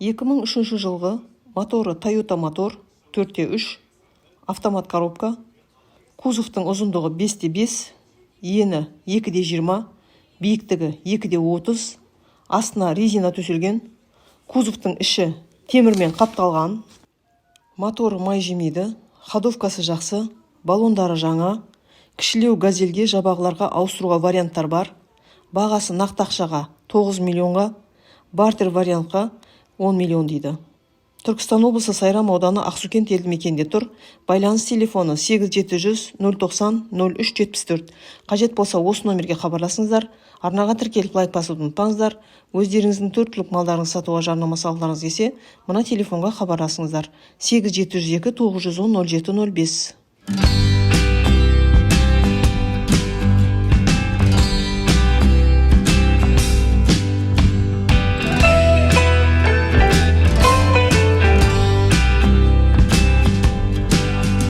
2003 жылғы, моторы Тойота мотор, 4 те 3, автомат коробка. Кузовтың ұзындығы 5 те 5, ені 2 де 20, биіктігі 2 де 30, астына резина төселген. Кузовтың іші темірмен қапталған. Моторы май жемейді, ходовкасы жақсы, баллондары жаңа. Кішілеу Газельге, жабағыларға ауыстыруға варианттар бар. Бағасы нақты ақшаға 9 миллионға, бартер вариантқа 10 миллион дейді. Түркістан облысы, Сайрам ауданы, Ақсукент елді мекенінде тұр. Байланыс телефоны 8 700 090 03 74. Қажет болса, осы номерге хабарласыңыздар. Арнаға тіркеліп, лайк басуды ұмытпаңыздар. Өздеріңіздің төрт түлік малдарыңызды сатуға жарнама салғыларыңыз келсе, мына телефонға хабарласыңыздар: 8 702 910 07 05.